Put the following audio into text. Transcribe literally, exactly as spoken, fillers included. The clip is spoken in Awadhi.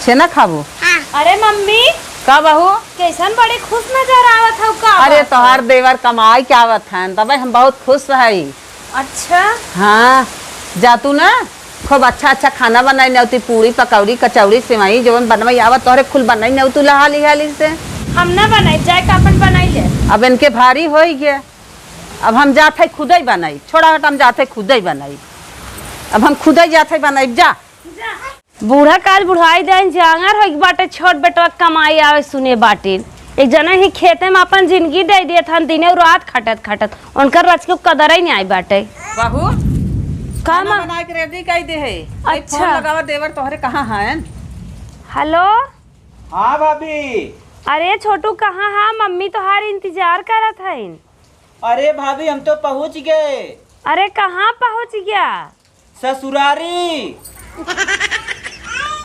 छेना खाबू? अरे मम्मी, का बहू? कैसन बड़े खुश नजर आवत हौ का अरे बात तोहार है? देवर कमाई के आवत हैं, तबे हम बहुत खुश हई। अच्छा। हाँ, जा तू ना, खूब अच्छा अच्छा खाना बनाई नेवती, पूड़ी पकौड़ी कचौड़ी सेवई जवन बनवाई आवत तोहरे, खुल बनाई नेवतू लहाली हाली से। हम ना बनाई, जाए का अपन बनाई ले। अब इनके भारी होई गया, अब हम जात है खुदे बनाई, छोड़ा हट, हम जात है खुदे बनाई, अब हम खुदे जात है बनाई, जा। बूढ़ा काल बुढ़ाई देन जांगर होइक बाटे, छोट बेटवा कमाई आवे सुने बाटिन। एक जना ही खेते में अपन जिंदगी दे दिए थन, दिने रात खटत खटत, उनकर रच के कदर ही नहीं आई बाटे। बहू, का खाना माँ? बना के रेडी कर दे है। अच्छा। फोन लगावा देवर तोहरे कहाँ हैं? हेलो। हाँ भाभी। अरे छोटू कहाँ हा? मम्मी तोहार इंतजार करत हईन। अरे भाभी हम तो पहुँच गए। अरे कहाँ पहुँच गया? ससुरारी।